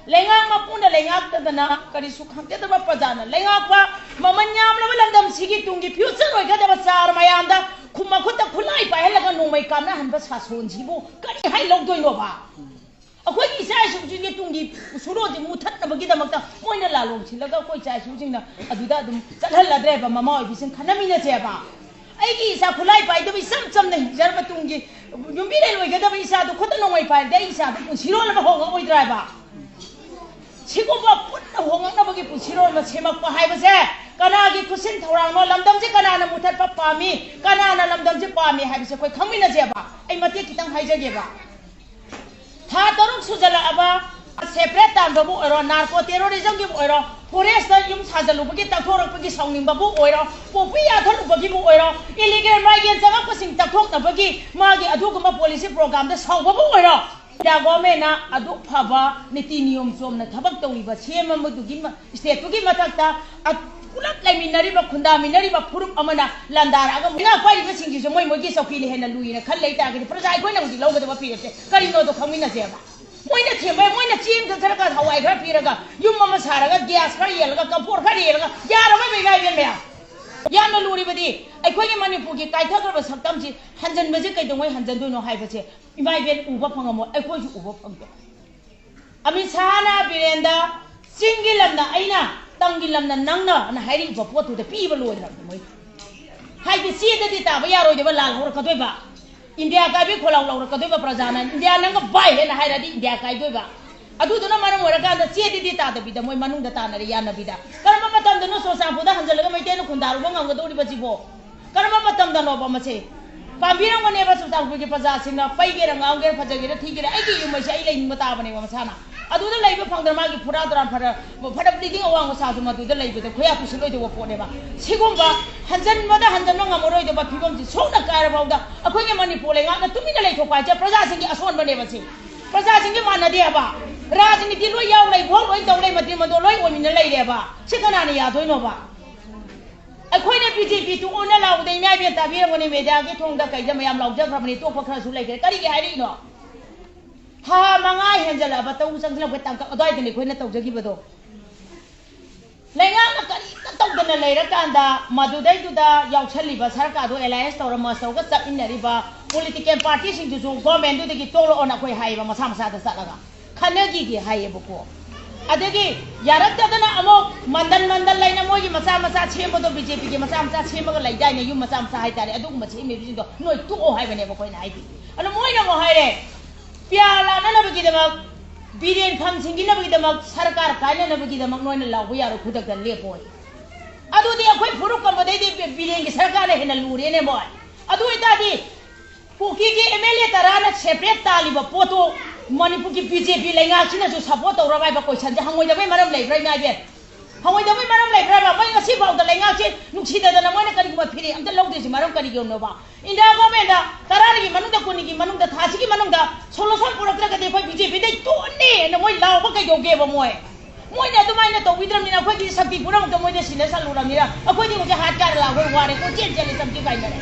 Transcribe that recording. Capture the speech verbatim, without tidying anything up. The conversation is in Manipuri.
ꯂꯩꯉꯥꯛ ꯃꯄꯨꯅ ꯂꯩꯉꯥꯛꯇꯗꯅ ꯀꯔꯤꯁꯨ ꯈꯪꯖꯗꯕ ꯄ꯭ꯔꯖꯥꯅ ꯂꯩꯉꯥꯛꯄ ꯃꯃꯜ ꯌꯥꯝꯂꯕ ꯂꯝꯗꯝꯁꯤꯒꯤ ꯇꯨꯡꯒꯤ future ꯑꯣꯏꯒꯗꯕ ꯆꯥꯔ ꯃꯌꯥꯝꯗ ꯈꯨ ꯃꯈꯨꯠꯇ ꯈꯨꯠꯂꯥꯏ ꯄꯥꯏꯍꯜꯂꯒ ꯅꯣꯡꯃꯩ ꯀꯥꯞꯅꯍꯟꯕ ꯁꯥꯁꯣꯟꯁꯤꯕꯨ ꯀꯔꯤ ꯍꯥꯏ ꯂꯧꯗꯣꯏꯅꯣꯕ? ꯑꯩꯈꯣꯏꯒꯤ ꯏꯆꯥ ꯏꯁꯨꯁꯤꯡꯒꯤ ꯇꯨꯡꯒꯤ ꯁꯨꯔꯣꯟꯁꯦ ꯃꯨꯊꯠꯅꯕꯒꯤꯗꯃꯛꯇ ꯃꯣꯏꯅ ꯂꯥꯂꯣꯡ ꯁꯤꯜꯂꯒ ꯑꯩꯈꯣꯏ ꯏꯆꯥ ꯏꯁꯨꯁꯤꯡꯅ ꯑꯗꯨꯗ ꯑꯗꯨꯝ ꯆꯠꯍꯜꯂꯗ꯭ꯔꯦꯕ꯫ ꯃꯃꯥ ꯑꯣꯏꯕꯤꯁꯤꯡ ꯈꯟꯅꯃꯤꯟꯅꯁꯦꯕ꯫ ꯑꯩꯒꯤ ꯏꯆꯥ ꯈꯨꯠꯂꯥꯏ ꯄꯥꯏꯗꯕ ꯏꯆꯝ ꯆꯝꯅ ꯍꯤꯡꯖꯔꯕ ꯇꯨꯡꯒꯤ ꯌꯨꯝꯕꯤꯔꯦꯜ ꯑꯣꯏꯒꯗꯕ ꯏꯆꯥꯗꯣ ꯈꯨꯠꯇ ꯅꯣꯡꯃꯩ ꯄꯥꯏꯔꯗꯤ ꯑꯩ ꯏꯆꯥꯗꯣ ꯄꯨꯟꯁꯤꯔꯣꯜ ꯑꯃ ꯍꯣꯡꯉꯛꯑꯣꯏꯗ꯭ꯔꯥ ꯍꯥꯏꯕ? ꯁꯤꯒꯨꯝꯕ ꯄꯨꯟꯅ ꯍꯣꯡꯉꯛꯅꯕꯒꯤ ꯄꯨꯟꯁꯤꯔꯣꯜ ꯑꯃ ꯁꯦꯝꯃꯛꯄ ꯍꯥꯏꯕꯁꯦ ꯀꯅꯥꯒꯤ ꯈꯨꯠꯁꯤꯟ ꯊꯧꯔꯥꯡꯅꯣ? ꯂꯝꯗꯝꯁꯦ ꯀꯅꯥꯅ ꯃꯨꯊꯠꯄ ꯄꯥꯝꯃꯤ, ꯀꯅꯥꯅ ꯂꯝꯗꯝꯁꯦ ꯄꯥꯝꯃꯤ ꯍꯥꯏꯕꯁꯦ ꯑꯩꯈꯣꯏ ꯈꯪꯃꯤꯟꯅꯁꯦꯕ꯫ ꯑꯩ ꯃꯇꯦꯛ ꯈꯤꯇꯪ ꯍꯥꯏꯖꯒꯦꯕ꯫ ꯊꯥ ꯇꯔꯨꯛ ꯁꯨꯖꯜꯂꯛꯑꯕ separate ꯇꯥꯟꯕꯕꯨ ꯑꯣꯏꯔꯣ, narco terrorismꯒꯤꯕꯨ ꯑꯣꯏꯔꯣ, forestꯇ ꯌꯨꯝ ꯁꯥꯖꯜꯂꯨꯕꯒꯤ ꯇꯛꯊꯣꯔꯛꯄꯒꯤ ꯁꯥꯎꯅꯤꯡꯕꯕꯨ ꯑꯣꯏꯔꯣ, ꯄꯣꯄꯤ ꯌꯥꯊꯠꯂꯨꯕꯒꯤꯕꯨ ꯑꯣꯏꯔꯣ, illegal migrant ꯆꯪꯉꯛꯄꯁꯤꯡ ꯇꯛꯊꯣꯛꯅꯕꯒꯤ ꯃꯥꯒꯤ ꯑꯗꯨꯒꯨꯝꯕ policy programꯗ ꯁꯥꯎꯕꯕꯨ ꯑꯣꯏꯔꯣ, India governmentꯅ ꯑꯗꯨꯛ ꯐꯕ ꯅꯤꯇꯤ ꯅꯤꯌꯣꯝ ꯆꯣꯝꯅ ꯊꯕꯛ ꯇꯧꯔꯤꯕ ꯁꯤ ꯑꯦꯝ ꯑꯃꯗꯨꯒꯤ ꯃ-, stateꯇꯨꯒꯤ ꯃꯊꯛꯇ ꯑ-, ꯄꯨꯂꯞ ꯂꯩꯃꯤꯟꯅꯔꯤꯕ, ꯈꯨꯟꯗꯥꯃꯤꯟꯅꯔꯤꯕ ꯐꯨꯔꯨꯞ ꯑꯃꯅ ꯂꯥꯟꯗꯥꯔꯛꯑꯒ ꯉꯥ ꯄꯥꯏꯔꯤꯕꯁꯤꯡꯁꯤꯁꯨ ꯃꯣꯏ ꯃꯣꯏꯒꯤ ꯆꯧꯀꯤꯅ ꯍꯦꯟꯅ ꯂꯨꯏꯅ ꯈꯟ ꯂꯩ ꯇꯥꯔꯒꯗꯤ ꯄ꯭ꯔꯖꯥ ꯑꯩꯈꯣꯏꯅ ꯍꯧꯖꯤꯛ ꯂꯧꯒꯗꯕ ꯐꯤꯔꯦꯞꯁꯦ ꯀꯔꯤꯅꯣꯗꯣ ꯈꯪꯃꯤꯟꯅꯁꯦꯕ꯫ ꯃꯣꯏꯅ ꯊꯦꯝꯕ, ꯃꯣꯏꯅ ꯆꯦꯡ ꯈꯔ, ꯈꯔ ꯍꯋꯥꯏ ꯈꯔ ꯄꯤꯔꯒ, ꯌꯨꯝ ꯑꯃ ꯁꯥꯔꯒ, gas ꯈꯔ ꯌꯦꯜꯂꯒ, ꯀꯝꯐꯣꯔ ꯈꯔ ꯌꯦꯜꯂꯒ ꯌꯥꯔꯕ ꯏꯃꯥ ꯏꯕꯦꯟ ꯃꯌꯥꯝ? ꯌꯥꯝꯅ ꯂꯨꯔꯤꯕꯗꯤ ꯑꯩꯈꯣꯏꯒꯤ ꯃꯅꯤꯄꯨꯔꯒꯤ ꯀꯥꯏꯊꯈ꯭ꯔꯕ ꯁꯛꯇꯝꯁꯤ ꯍꯟꯖꯟꯕꯁꯦ ꯀꯩꯗꯧꯉꯩ ꯍꯟꯖꯟꯗꯣꯏꯅꯣ ꯍꯥꯏꯕꯁꯦ ꯏꯃꯥ ꯏꯕꯦꯟ ꯎꯕ ꯐꯪꯉꯝꯃꯣꯏ, ꯑꯩꯈꯣꯏꯁꯨ ꯎꯕ ꯐꯪꯗꯦ꯫ ꯑꯃꯤꯠ ꯁꯥꯍꯅ ꯕꯤꯔꯦꯟꯗ ꯆꯤꯡꯒꯤ ꯂꯝꯅ ꯑꯩꯅ, ꯇꯝꯒꯤ ꯂꯝꯅ ꯅꯪꯅ ꯑꯅ ꯍꯥꯏꯔꯛꯏꯕ ꯄꯣꯠꯇꯨꯗ ꯄꯤꯕ ꯂꯣꯏꯈ꯭ꯔꯕꯅꯤ ꯃꯣꯏ꯫ ꯍꯥꯏꯗꯤ ꯆꯦꯗꯗꯤ ꯇꯥꯕ ꯌꯥꯔꯣꯏꯗꯕ ꯂꯥꯜ ꯍꯧꯔꯛꯀꯗꯣꯏꯕ꯫ ꯏꯟꯗꯤꯌꯥ ꯀꯥꯏꯕꯩ ꯈꯣꯜꯂꯥꯎ ꯂꯧꯔꯛꯀꯗꯣꯏꯕ ꯄ꯭ꯔꯖꯥꯅ꯫ ꯏꯟꯗꯤꯌꯥ ꯅꯪꯒ ꯚꯥꯏ ꯍꯦꯟꯅ ꯍꯥꯏꯔꯗꯤ ꯏꯟꯗꯤꯌꯥ ꯀꯥꯏꯗꯣꯏꯕ꯫ ꯑꯗꯨꯗꯨꯅ ꯃꯔꯝ ꯑꯣꯏꯔꯀꯥꯟꯗ ꯆꯦꯗꯗꯤ ꯇꯥꯗꯕꯤꯗ ꯃꯣꯏ ꯃꯅꯨꯡꯗ ꯇꯥꯅꯔꯦ ꯌꯥꯅꯕꯤꯗ꯫ ꯀꯔꯝꯕ ꯃꯇꯝꯗꯅꯣ ꯆꯨꯔꯆꯥꯟꯄꯨꯔꯗ ꯍꯟꯖꯜꯂꯒ ꯃꯩꯇꯩꯅ ꯈꯨꯟꯗꯥꯔꯨꯕ ꯉꯝꯒꯗꯧꯔꯤꯕꯁꯤꯕꯣ? ꯀꯔꯝꯕ ꯃꯇꯝꯗꯅꯣꯕ ꯃꯁꯦ? ꯄꯥꯝꯕꯤꯔꯝꯒꯅꯦꯕ ꯆꯨꯔꯆꯥꯟꯄꯨꯔꯒꯤ ꯄ꯭ꯔꯖꯥꯁꯤꯡꯅ, ꯄꯩꯒꯦꯔꯥ ꯉꯥꯡꯒꯦꯔꯥ ꯐꯖꯒꯦꯔꯥ ꯊꯤꯒꯦꯔꯥ ꯑꯩꯒꯤ ꯌꯨꯝ ꯑꯁꯦ ꯑꯩ ꯂꯩꯅꯤꯡꯕ ꯇꯥꯕꯅꯦꯕ ꯃꯁꯥꯅ꯫ ꯑꯗꯨꯗ ꯂꯩꯕ ꯐꯪꯗꯅ ꯃꯥꯒꯤ ꯐꯨꯔꯥ ꯗꯨꯔꯥꯟ ꯐꯔ, ꯐꯔ bleeding ꯑꯋꯥꯡꯕ ꯁꯥꯁꯨ ꯃꯗꯨꯗ ꯂꯩꯕꯗ ꯈꯣꯏꯌꯥ ꯀꯨꯁꯨ ꯂꯣꯏꯗꯧꯕ ꯄꯣꯠꯅꯦꯕ꯫ ꯁꯤꯒꯨꯝꯕ ꯍꯟꯖꯟꯕꯗ ꯍꯟꯖꯟꯕ ꯉꯝꯃꯔꯣꯏꯗꯕ ꯐꯤꯕꯝꯁꯤ ꯁꯣꯛꯅ ꯀꯥꯏꯔ ꯐꯥꯎꯗ ꯑꯩꯈꯣꯏꯒꯤ ꯃꯅꯤꯄꯨꯔ ꯂꯩꯉꯥꯛꯅ ꯇꯨꯃꯤꯟꯅ ꯂꯩꯊꯣꯛꯄ ꯍꯥꯏꯁꯦ ꯄ꯭ꯔꯖꯥꯁꯤꯡꯒꯤ ꯑꯁꯣꯟꯕꯅꯦꯕ ꯁꯤ꯫ ꯄ꯭ꯔꯖꯥꯁꯤꯡꯒꯤ ꯃꯥꯟꯅꯗꯦ ꯍꯥꯏꯕ꯫ ꯔꯥꯖꯅꯤꯇꯤ ꯂꯣꯏ ꯌꯥꯎ ꯂꯩ, ꯚꯣꯠ ꯂꯣꯏ ꯇꯧ ꯂꯩ, ꯃꯟꯇ꯭ꯔꯤ ꯃꯟꯗꯣꯜ ꯂꯣꯏ ꯑꯣꯏꯃꯤꯟꯅ ꯂꯩꯔꯦꯕ꯫ ꯁꯤ ꯀꯅꯥꯅ ꯌꯥꯗꯣꯏꯅꯣꯕ? ꯑꯩꯈꯣꯏꯅ ꯕꯤ ꯖꯦ ꯄꯤ ꯇꯨ ꯑꯣꯟꯅ ꯂꯥꯎꯕꯗ ꯏꯃꯥ ꯏꯕꯦꯟ ꯇꯥꯕꯤꯔꯝꯒꯅꯤ, mediaꯒꯤ ꯊꯣꯡꯗ ꯀꯩꯗ ꯃꯌꯥꯝ ꯂꯥꯎꯖꯈ꯭ꯔꯕꯅꯤ, ꯇꯣꯛꯄ ꯈꯔꯁꯨ ꯂꯩꯈ꯭ꯔꯦ꯫ ꯀꯔꯤꯒꯤ ꯍꯥꯏꯔꯛꯏꯅꯣ? ꯊꯥ ꯃꯉꯥ ꯍꯦꯟꯖꯜꯂꯛꯑꯕ ꯇꯧ ꯆꯪꯁꯤꯜꯂꯛꯄ ꯇꯥꯡꯀꯛ ꯑꯗꯨꯋꯥꯏꯗꯅꯤ ꯑꯩꯈꯣꯏꯅ ꯇꯧꯖꯈꯤꯕꯗꯣ꯫ ꯂꯩꯉꯥꯛꯅ ꯀꯔꯤꯝꯇ ꯇꯧꯗꯅ ꯂꯩꯔꯀꯥꯟꯗ ꯃꯗꯨꯗꯩꯗꯨꯗ ꯌꯥꯎꯁꯜꯂꯤꯕ ꯁꯔꯀꯥꯔꯗꯣ alliance ꯇꯧꯔ merge ꯇꯧꯔꯒ ꯆꯠꯃꯤꯟꯅꯔꯤꯕ political partyꯁꯤꯡꯗꯨꯁꯨ governmentꯗꯨꯗꯒꯤ ꯇꯣꯛꯂꯛꯑꯣꯅ ꯑꯩꯈꯣꯏ ꯍꯥꯏꯌꯦꯕ, ꯃꯁꯥ ꯃꯁꯥꯗ ꯆꯠꯂꯒ ꯈꯟꯅꯈꯤꯒꯦ ꯍꯥꯏꯌꯦꯕꯀꯣ꯫ ꯑꯗꯒꯤ ꯌꯥꯔꯛꯇꯗꯅ ꯑꯃꯨꯛ ꯃꯟꯗꯜ ꯃꯟꯗꯜ ꯂꯩꯅ ꯃꯣꯏꯒꯤ ꯃꯆꯥ ꯃꯆꯥ ꯁꯦꯝꯕꯗꯣ, BJPꯒꯤ ꯃꯆꯥ ꯃꯆꯥ ꯁꯦꯝꯃꯒ ꯂꯩꯗꯥꯏꯅꯦ, ꯌꯨꯝ ꯃꯆꯥ ꯃꯆꯥ ꯍꯥꯏꯇꯥꯔꯦ, ꯑꯗꯨꯒꯨꯝꯕ ꯁꯦꯝꯃꯤꯕꯁꯤꯡꯗꯣ ꯅꯣꯏ ꯇꯣꯛꯑꯣ ꯍꯥꯏꯕꯅꯦꯕ ꯑꯩꯈꯣꯏꯅ ꯍꯥꯏꯗꯤ꯫ ꯑꯗꯣ ꯃꯣꯏꯅ ꯑꯃꯨꯛ ꯍꯥꯏꯔꯦ, ꯄꯤꯌꯥ ꯂꯥꯟꯅꯅꯕꯒꯤꯗꯃꯛ, ꯕꯤꯔꯦꯟ ꯈꯝ ꯁꯤꯡꯒꯤꯅꯕꯒꯤꯗꯃꯛ, ꯁꯔꯀꯥꯔ ꯀꯥꯏꯅꯅꯕꯒꯤꯗꯃꯛ ꯅꯣꯏꯅ ꯂꯥꯎꯕ ꯌꯥꯔꯣꯏ, ꯈꯨꯗꯛꯇ ꯂꯦꯞꯄꯣꯏ꯫ ꯑꯗꯨꯗꯤ ꯑꯩꯈꯣꯏ ꯐꯨꯔꯨꯞ ꯀꯝꯕꯗꯩꯗꯤ ꯕꯤꯔꯦꯟꯒꯤ ꯁꯔꯀꯥꯔꯅ ꯍꯦꯟꯅ ꯂꯨꯔꯦꯅꯦ ꯃꯣꯏ꯫ ꯑꯗꯨ ꯑꯣꯏꯇꯥꯔꯗꯤ ꯀꯨꯀꯤꯒꯤ MLA ꯇꯔꯥꯅ separate ꯇꯥꯜꯂꯤꯕ ꯄꯣꯠꯇꯣ ꯃꯅꯤꯄꯨꯔꯒꯤ BJP ꯂꯩꯉꯥꯛꯁꯤꯅꯁꯨ support ꯇꯧꯔꯕ ꯍꯥꯏꯕ questionꯁꯦ ꯍꯪꯉꯣꯏꯗꯕꯩ ꯃꯔꯝ ꯂꯩꯕ꯭ꯔꯥ, ꯏꯃꯥ ꯏꯕꯦꯟ? ꯍꯪꯉꯣꯏꯗꯕꯩ ꯃꯔꯝ ꯂꯩꯕ꯭ꯔꯕ? ꯃꯣꯏ ꯉꯁꯤ ꯐꯥꯎꯗ ꯂꯩꯉꯥꯛꯁꯦ ꯅꯨꯡꯁꯤꯗꯗꯅ ꯃꯣꯏꯅ ꯀꯔꯤꯒꯨꯝꯕ ꯐꯤꯔꯦꯞ ꯑꯝꯇ ꯂꯧꯗ꯭ꯔꯤꯁꯤ ꯃꯔꯝ ꯀꯔꯤꯒꯤꯅꯣꯕ? India governmentꯗ ꯇꯔꯥꯅꯤꯒꯤ ꯃꯅꯨꯡꯗ, ꯀꯨꯟꯅꯤꯒꯤ ꯃꯅꯨꯡꯗ, ꯊꯥꯁꯤꯒꯤ ꯃꯅꯨꯡꯗ solution ꯄꯨꯔꯛꯇ꯭ꯔꯒꯗꯤ ꯑꯩꯈꯣꯏ BJPꯗꯩ ꯇꯣꯛꯑꯅꯤ ꯍꯥꯏꯅ ꯃꯣꯏ ꯂꯥꯎꯕ ꯀꯩꯗꯧꯒꯦꯕ ꯃꯣꯏ? ꯃꯣꯏꯅ ꯑꯗꯨꯃꯥꯏꯅ ꯇꯧꯕꯤꯗ꯭ꯔꯕꯅꯤꯅ ꯑꯩꯈꯣꯏꯒꯤ ꯁꯛꯇꯤ ꯄꯨꯝꯅꯃꯛꯇ ꯃꯣꯏꯗ ꯁꯤꯟꯅ ꯁꯜꯂꯨꯔꯕꯅꯤꯅ ꯑꯩꯈꯣꯏꯗꯤ ꯍꯧꯖꯤꯛ ꯍꯥꯠ ꯀꯥꯔ ꯂꯥꯎꯈꯣꯏ ꯋꯥꯔꯦ, ꯀꯣꯏꯆꯦꯟ ꯆꯦꯜꯂꯦ, ꯆꯝꯀꯤ ꯀꯥꯏꯅꯔꯦ꯫